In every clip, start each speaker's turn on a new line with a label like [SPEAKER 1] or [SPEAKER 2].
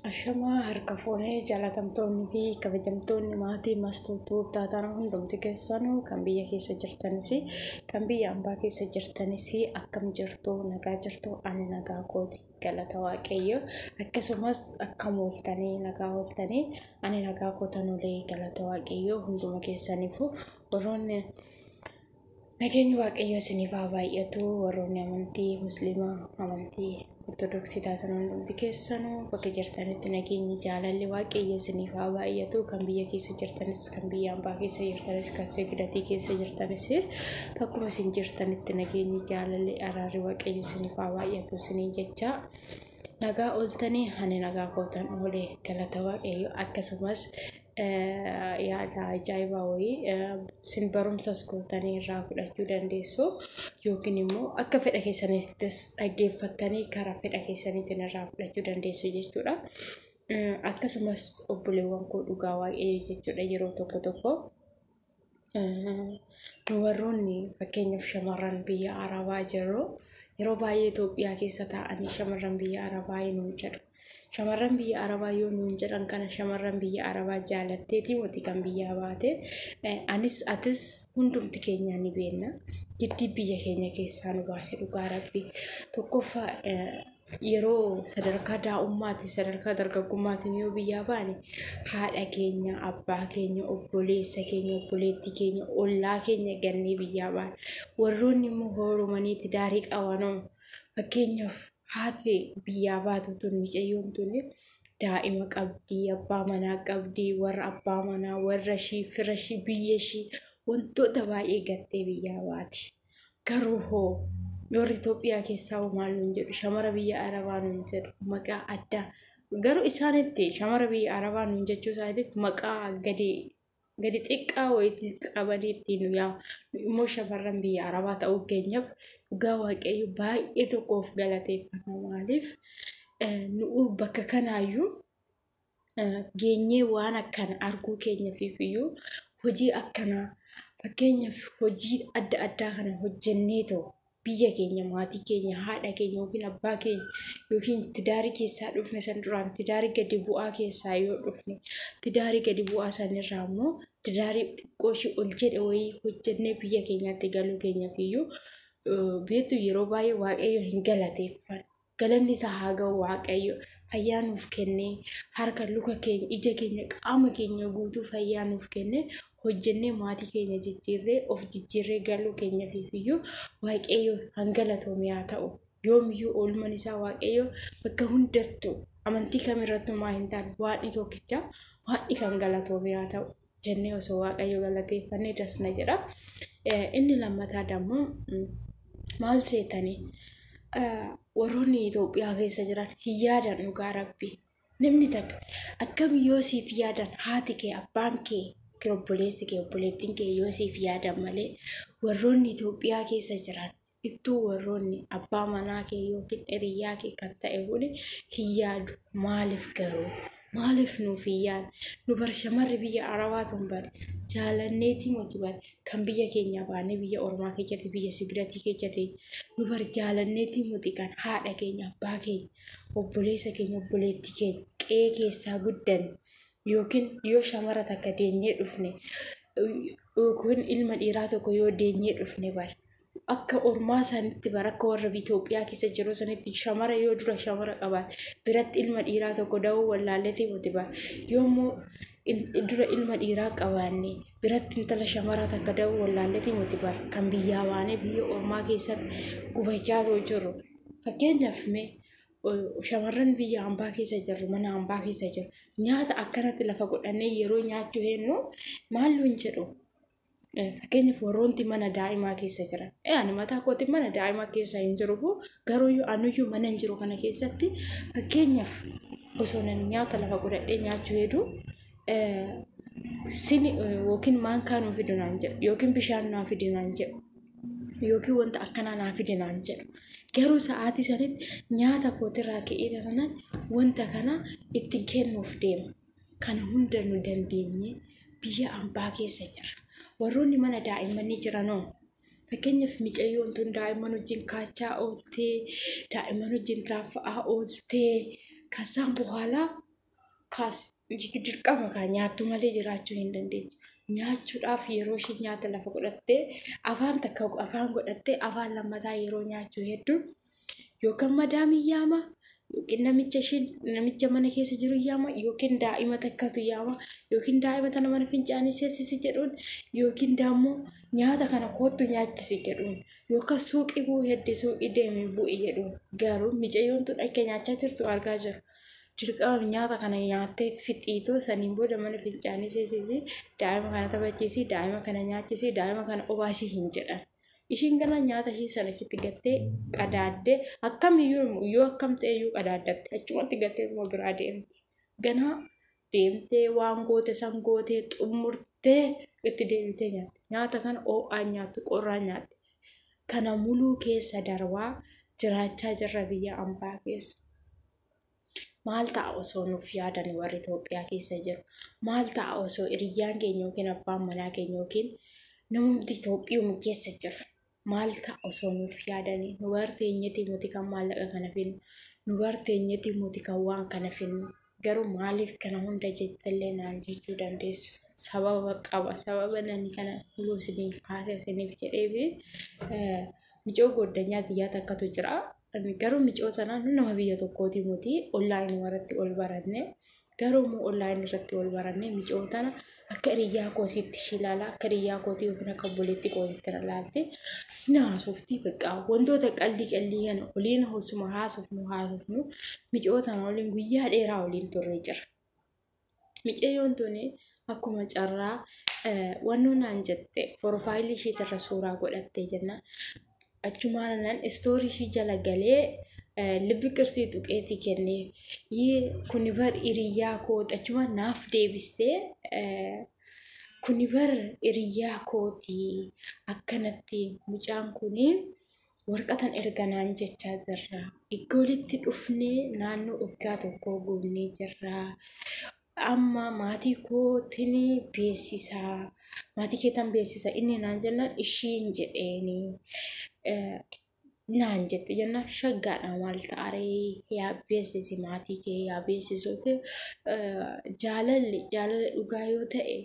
[SPEAKER 1] Ashamaa harka fuunee jaalatamtoonni fi kabajamtoonni maatii mastuutuu taataan hundumti keessanuu kan biyya keessa jirtanis kan biyya ambaa keessa jirtanis akkam jirtu nagaa jirtu ani nagaa kooti galata waaqayyo akkasumas akkam ooltanii nagaa ooltanii ani nagaa kootanulee galata waaqayyo hunduma keessaniifu warroonni nageenyi waaqayyo isiniif haa baay'atu warroonni amantii musliimaa amantii ortodoksii taatan hundumti keessanuu bakka jirtanitti nageenyi jaalalli waaqayyo isiniif haa baay'atu kan biyya keessa jirtanis kan biyya ambaa keessa jirtanis kan sigidatii keessa jirtanis bakkuma isin jirtanitti nageenyi jaalalli araarri waaqayyo isiniif haa baay'atu isiniin jecha nagaa ooltanii ani nagaa kootan oolee galata waaqayyo akkasumas yaada ajaa'ibaa wayii isin barumsas gootanii irraa fudhachuu dandeessu yookiin immoo akka fedha keessanittis dhaggeeffattanii karaa fedha keessaniitiin irraa fudhachuu dandeessu jechuudha. Akkasumas obboleewwan koo dhugaa waaqayyo jechuudha yeroo tokko tokko nu warroonni fakkeenyaaf shamarran biyya Arabaa jirru yeroo baay'ee Itoophiyaa keessa taa'anii shamarran biyya Arabaa nuun jedhu. Shamarran biyya Arabaa yoo nuun jedhan kana shamarran biyya Arabaa jaalatteetii miti kan biyyaa baate anis atis hundumti keenya ni beekna. Giddii biyya keenya keessaa nu baase dhugaa rabbi. Tokkoffaa yeroo sadarkaa daa'ummaatti sadarkaa dargaggummaatiin yoo biyyaa baane haadha keenya abbaa keenya obboleessa keenya obboleettii keenya ollaa keenya gannee biyyaa baane. Warroonni immoo horumaniitti daarii qabanoo fakkeenyaaf haati biyyaa baatu tun mucayyoon tun daa'ima qabdii abbaa manaa qabdii warra abbaa manaa warra ishii fira ishii biyya ishii wantoota baay'ee gattee biyyaa baati. Garuu hoo warri Itoophiyaa keessaa hoo maal nuun jedhu shamara biyya Arabaa nuun jedhu maqaa addaa garuu isaanitti shamara biyya Arabaa nuun jechuu isaaniitiif maqaa gadi gadi xiqqaa wayiitti qabanii ittiin nu yaamu. Immoo shamarran biyya Arabaa ta'uu keenyaaf dhugaa waaqayyo baay'ee tokko of galateeffanna maaliif nu bakka kanaayyuu geenyee waan akkana arguu keenyaaf iyyuu hojii akkanaa fakkeenyaaf hojii adda addaa kana hojjenneetoo biyya keenya maatii keenya haadha keenya yookiin abbaa keenya yookiin tidaarii keessaa dhufne san duraan tidaarii gadi bu'aa keessaa yoo dhufne tidaarii gadi bu'aa sanirraa immoo tidaarii xiqqoo ishee ol jedhe wayii hojjennee biyya keenyaatti galuu keenyaaf iyyuu beektu yeroo baay'ee waaqayyo hin galateeffan. Galanni isaa haa ga'u waaqayyo fayyaa nuuf kennee harka luka keenya ija keenya qaama keenya guutuu fayyaa nuuf kennee hojjennee maatii keenya jijjiirree of jijjiirree galuu keenyaaf iyyuu waaqayyo hangalatoome haa ta'u. Yoomiyyuu oolmaan isaa waaqayyo bakka hundattuu amantii kamirrattuu maa hin taane waaqni tokkicha waaqni kan galatoome haa ta'u jennee osoo waaqayyo galateeffannee dasna jedha. Inni lammataa dammoo maal seetanii warroonni Itoophiyaa keessa jiran hin yaadan dhugaa rabbi. Namni takka akkam yoo siif yaadan haati kee abbaan kee obboleessi kee obboleettiin kee yoo siif yaadan malee warroonni Itoophiyaa keessa jiran ittuu warroonni abbaa manaa kee yookiin hiriyyaa kee kan ta'e kun hin yaadu maaliif garuu maaliif nuuf hin yaadne nu bar shamarri biyya Arabaa tun bare jaalanneetii miti bare kan biyya keenya baanee biyya ormaa keessatti biyya sigidatii keessatti nu bar jaalanneetii miti kan haadha keenya abbaa keenya obboleessa keenya obboleettii keenya qe'ee keessaa guddanne yookiin yoo shamara takka deenyee dhufne yookiin ilma dhiiraa tokko yoo deenyee dhufne bara akka ormaa sanitti bara akka warra Itoophiyaa keessa jiru sanitti shamara yoo dura shamara qabaate biratti ilma dhiiraa tokko da'uu wallaalleetii miti bara yoommoo dura ilma dhiiraa qabaanne biratti intala shamara takka da'uu wallaalleetii miti bara kan biyyaa baanee biyya ormaa keessatti gubachaa jiru fakkeenyaaf mee shamarran biyya hambaa keessa jirru mana hambaa keessa jiru nyaata akkanatti lafa godhannee yeroo nyaachuu hennu maal nuun jedhu fakkeenyaaf warroonni mana daa'imaa keessa jiran ani mataa kootiin mana daa'imaa keessa hin jiru garuu anuyyuu mana hin jiru kana keessatti fakkeenyaaf osoo nan nyaata lafa godhadhee nyaachuu hedu sini yookiin maankaa nuu fidu naan jedhu yookiin bishaan naa fidu naan jedhu yookiin wanta akkanaa naa fidu naan jedhu. Garuu sa'aatii sanitti nyaata kootirraa ka'ee taanaan wanta kana itti kennuuf deema. Kana hunda nu dandeenye biyya ambaa keessa jirra. Warroonni mana daa'immanii jiranoo fakkeenyaaf mucayyoon tun daa'imman wajjin kaachaa ooltee daa'imman wajjin raaffa'aa ooltee kasaan bu'aalaa Kaas dirqama kaa nyaattu malee jiraachuu hin dandeessu. Nyaachuudhaaf yeroo isheen nyaata lafa godhattee afaan takka afaan godhattee afaan lammataa yeroo nyaachuu hedduu yookaan madaamii yaama yookiin namicha isheen namicha mana keessa jiru yaama yookiin daa'ima takkatu yaama yookiin daa'ima tana mana fincaanii seensisi jedhuun yookiin daammoo nyaata kana koottu nyaachisi jedhuun yookaan suuqii bu'uu hedde suuqii deemee bu'i jedhuun garuu micayyoon tun akka nyaachaa jirtu argaa jiru. Dirqama nyaata kana nyaattee fixiitoo saniin booda mana fincaanii seensisi daa'ima kana taphachiisi daa'ima kana nyaachisi daa'ima kana obaasii hin jedhan. Ishiin gara nyaata ishii sana achitti gattee qadaaddee akkamiyyuu yoo akkam ta'e iyyuu qadaaddatte achumatti gattee immoo biraa deemti. Ganaa deemtee waan goote san gootee xumurtee itti deebitee nyaatti. Nyaata kana ho'aan nyaatti qorraan nyaatti. Kana muluu keessa darbaa jiraachaa jirra biyya ambaa keessa. Maal ta'a osoo nuuf yaadan warri Itoophiyaa keessa jiru? Maal ta'a osoo hiriyyaan keenya yookiin abbaan manaa keenya yookiin namumti Itoophiyuma keessa jiru? Maal ta'a osoo nuuf yaadanii? Nu barteenyetii nuti kan maallaqa kana finnu, nu barteenyetii nuti kan waan kana finnu. Garuu maaliif kana hunda jettallee naan jechuu dandeessu. Sababa qaba. Sababa nani kana muluu isiniif kaase isiniif jedhee fi micoo goddanyaa xiyyaa takkatu jira. Garuu micoo tanaan nama biyya tokkooti muti onlaayinii irratti ol baranne. Garuu immoo onlaayinii irratti ol baranne micoo tana akka hiriyyaa kootiitti ishii ilaala akka hiriyyaa kootii yookiin akka obboleettii kootiitti na ilaalti. Na haasofti bakka wantoota qallii qallii kana oliin osuma haasofnu micoo tana waliin guyyaa dheeraa waliin turre jira. Micayyoon tuni akkuma carraa wannoo naan jette profaayilii isheetirra suuraa godhattee jenna. Achumaan nan istoorii ishii jala galee libbi qirsii tuqeefi kennee kuni bar hiriyyaa kooti achuma naaf deebistee kuni bar hiriyyaa kooti akkanatti mucaan kuni warqatan erganaan jechaa jirra. Iddoo walitti dhufnee naannoo waggaa tokkoo guunnee jirra. Amma maatii kootiin beeksisaa. Maatii keetan beeksisa inni naan jennaan ishiin jedheeni. Naan jette jennaan shaggaadha maal ta'aree yaa beeksisi maatii kee yaa beeksisuuti jaalalli jaalala dhugaa yoo ta'e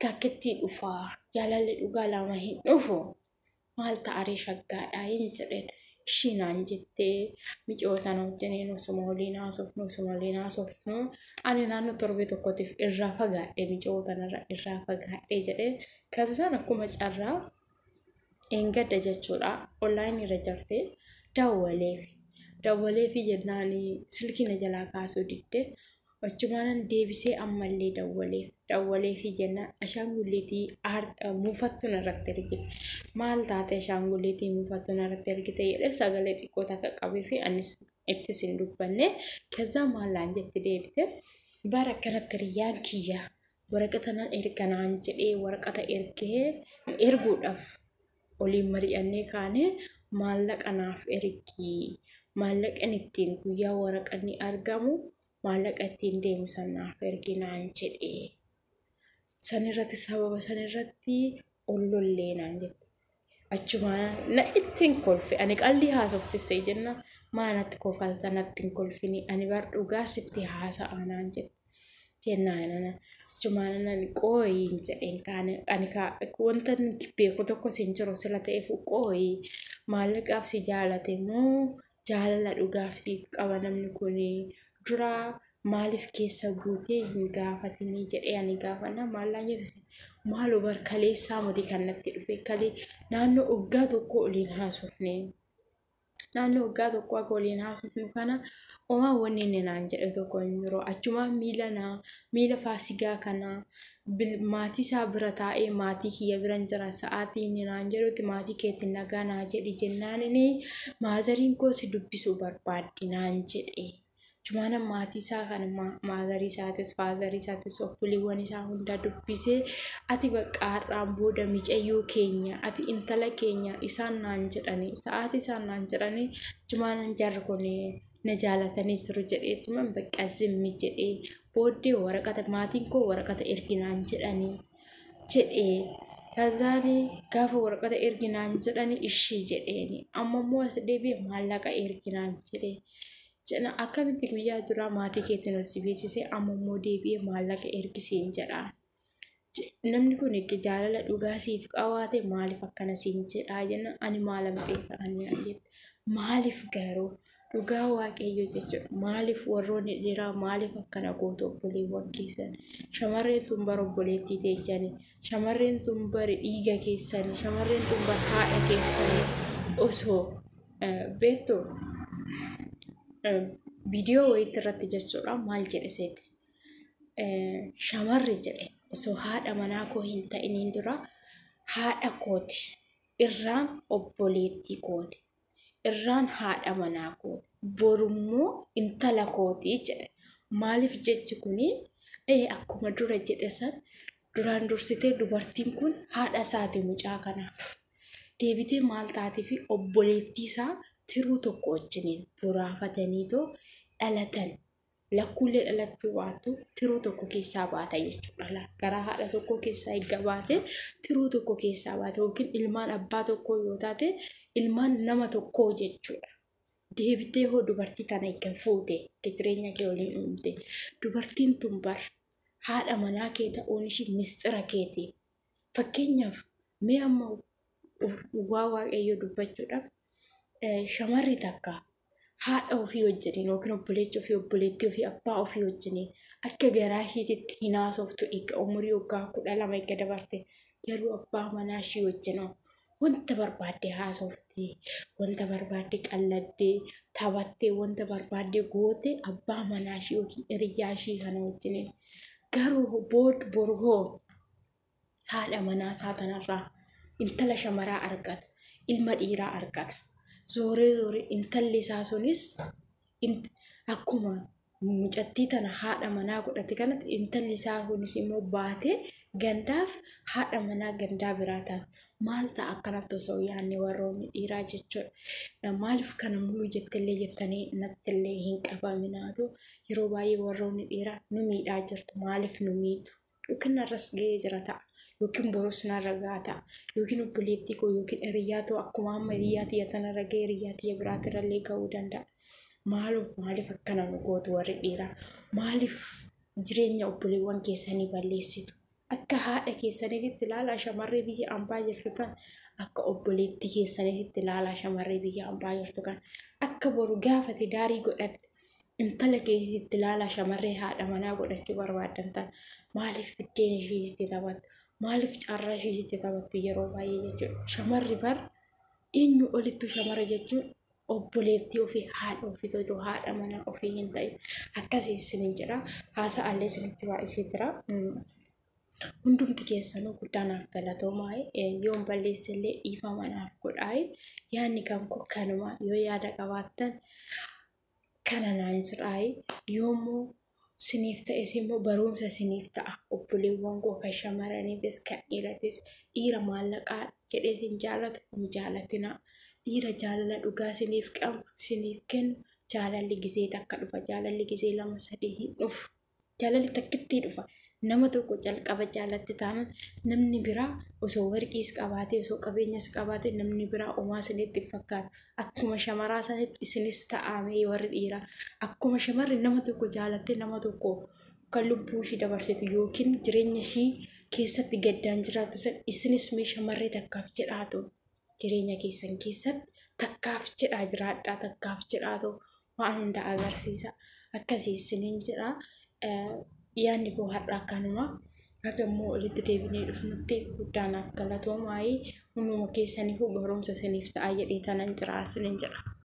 [SPEAKER 1] takkittii dhufaa jaalalli dhugaa lama hin dhufu maal ta'aree shaggaadha hin jedheen ishii naan jettee micoo tana wajjiniin osuma waliin haasofnu osuma waliin haasofnu ani naannoo torbee tokkootiif irraa fagaadhe micoo tanarra irraa fagaadhe jedhee kasisaan akkuma carraa eengadda jechuudha onlaayinii irra jirtee dawwaleefi jennaan silkii na jalaa kaasuu didde achumaanan deebisee ammallee dawwaleefi jennaan ashaangulliitii muufattu narratti ergite maal taate ashaangulliitii muufattu narratti ergite jedhee sagalee xiqqoo takka qabee fi anis ittis hin dubbanne keessa maallaan jetti deebite bara akkanatti hiriyyaan kiyya waraqata nan erganaan jedhee waraqata ergee erguudhaaf oliin mari'annee kaane maallaqa naaf ergi maallaqan ittiin guyyaa waraqanni argamu maallaqa ittiin deemu san naaf ergi naan jedhee sanirratti sababa sanirratti ol lollee naan jette. Achumaan na ittiin kolfe ani qallii haasoftissee jenna maa natti kofalta natti hin kolfini ani bar dhugaa sitti haasa'a naan jette. Jennaan achumaan ani qooyi jedheen kaane ani wanta beeku tokko sin jiru sila ta'eef qooyi maallaqaaf si jaalate moo jaalala dhugaaf siif qaba namni kun dura maaliif keessa guutee hin gaafatinii jedhee ani gaafanna maallaan jedhe maaloo bar kaleessaa miti kan natti dhufe kalee naannoo waggaa tokko oliin haasofne. Naannoo waggaa tokko akka waliin haasofnu kana homaa wanni inni naan jedhe tokko hin jiru. Achuma miila naa miila faasigaa kana maatii isaa bira taa'ee maatii kiyya bira hin jira sa'aatii inni naan jedhutti maatii keetiin nagaa naa jedhi jennaan inni maazariin koo si dubbisuu barbaaddi naan jedhe. Achumaan maatii isaa kana maazarii isaatis faazarii isaatis obboleewwan isaa hunda dubbisee ati bakka har'aan booda micayyoo keenya ati intala keenya isaan naan jedhanii sa'aatii isaan naan jedhanii achumaan jarri kun na jaalatanii jiru jedheetuman bakka zimmi jedhee booddee waraqata maatiin koo waraqata ergi naan jedhanii jedhee kazaani gaafa waraqata ergi naan jedhanii ishii jedheeni amma immoo as deebi'e maallaqa ergi naan jedhee. Jedha akkamitti guyyaa duraa maatii keetiin ol si beeksisee amma immoo deebi'ee maallaqa ergisiin jedha. Namni kun jaalala dhugaa siif qabaate maaliif akkana siin jedhaa jenna ani maalan beeka ani jette. Maaliif garuu dhugaa waaqayyo jechuudha. Maaliif warroonni dhiiraa maaliif akkana gootu obboleewwan keessan? Shamarreen tun bara obboleettii teechanii, shamarreen tun bari dhiiga keessanii, shamarreen tun bara haadha keessanii osoo beektu viidiyoo wayiitti irratti jechuudha maal jedhe seete? Shamarri jedhe osoo haadha manaa koo hin ta'iniin dura haadha kooti, irraan obboleettii kooti, irraan haadha manaa kooti, borummoo intala kooti jedhe. Maaliif jechi kuni akkuma dura jedhe san duraan dursitee dubartiin kun haadha isaati mucaa kanaaf. Deebitee maal taatee fi obboleettii isaa tiruu tokko wajjiniin boraafataniitoo dhalatan. Lakkuulee dhalachuu baattu tiruu tokko keessaa baata jechuudha. Garaa haadha tokko keessaa eegga baate tiruu tokko keessaa baate yookiin ilmaan abbaa tokkoo yoo taate ilmaan nama tokkoo jechuudha. Deebitee hoo dubartii tana eegga fuute jireenya kee waliin uumte. Dubartiin tun bar haadha manaa kee ta'uun ishii mistira keeti. Fakkeenyaaf mee amma waa waaqayyoo dubbachuudhaaf shamarri takka haadha ofii wajjiniin yookiin obboleecha ofii obboleettii ofii abbaa ofii wajjiniin akka garaa ishiititti hin haasoftu eega umurii waggaa 12 eega dabarte garuu abbaa manaa ishii wajjin wanta barbaadde haasoftee wanta barbaadde qalladdee taphattee wanta barbaadde goote abbaa manaa ishii yookiin hiriyyaa ishii kana wajjiniin garuu boru hoo haadha manaa isaa tanarraa intala shamaraa argata ilma dhiiraa argata. Zooree zooree intalli isaa sunis akkuma mucattii tana haadha manaa godhate kanatti intalli isaa kunis immoo baatee gandaaf haadha manaa gandaa biraa taate. Maal ta'a akkanatti osoo yaadne warroonni dhiiraa jechuudha. Maaliif kana muluu jettillee jettanii nattillee hin qabaminaatu yeroo baay'ee warroonni dhiiraa nu miidhaa jirtu maaliif nu miitu? Yookiin narras ga'ee jira ta'a. Yookiin borus narra gahaa ta'a. Yookiin obboleettii koo yookiin hiriyyaa ta'u akkuma amma hiriyyaa tiyya tanarra ga'e hiriyyaa tiyya biraatirrallee ga'uu danda'a. Maaloof maaliif akkana nu gootu warri dhiiraa? Maaliif jireenya obboleewwan keessanii balleessitu? Akka haadha keessaniitti ilaalaa shamarree biyya ambaa jirtu tan akka obboleettii keessaniitti ilaalaa shamarree biyya ambaa jirtu kan akka boru gaafate daarii godhatte intala keessitti ilaalaa shamarree haadha manaa godhachuu barbaaddan tan maaliif biddeen ishiitti taphattu? Maaliif carraa ishiitti taphattu yeroo baay'ee jechuudha. Shamarri bar eenyu olittu shamara jechuun obboleettii ofii haadha ofii tolchu haadha manaa ofii hin ta'in akkasii isiniin jedha. Haasa'allee isinitti baay'isee jira. Hundumti keessanuu guddaa naaf galatoomaa yoon balleessellee dhiifama naaf godhaa. Yaadni kan koo kanuma yoo yaada qabaattan kana naan jedhaa. Yoommoo siniif ta'es immoo barumsa siniif ta'a. Obboleewwan koo kan shamarraniifis kan dhiiratis dhiira maallaqaa jedhee sin jaallatu hin jaallatinaa. Dhiira jaalala dhugaa siniif qabu siniif kennu jaalalli gizee takka dhufa. Jaalalli gizee 2 3 hin dhufu. Jaalalli takkittii dhufa. Nama tokko jalqaba jaalatte taanaan namni biraa osoo warqiis qabaatee osoo qabeenyas qabaatee namni biraa homaa isinitti hin fakkaatu. Akkuma shamaraa sanitti isinis ta'amee warri dhiiraa. Akkuma shamarri nama tokko jaalattee nama tokko kan lubbuu ishii dabarsitu yookiin jireenya ishii keessatti gaddaan jiraattu san isinis mee shamarree takkaaf jedhaatu jireenya keessan keessatti takkaaf jedhaa jiraadhaa takkaaf jedhaatu waan hunda agarsiisa. Akkasii isiniin jedha. Yaadni koo har'a akkanuma. Haga immoo walitti deebinee dhufnutti guddaa naaf galatoomaa. Hunduma keessaniifuu barumsa isiniif ta'a jedhee tanan jira isiniin jedha.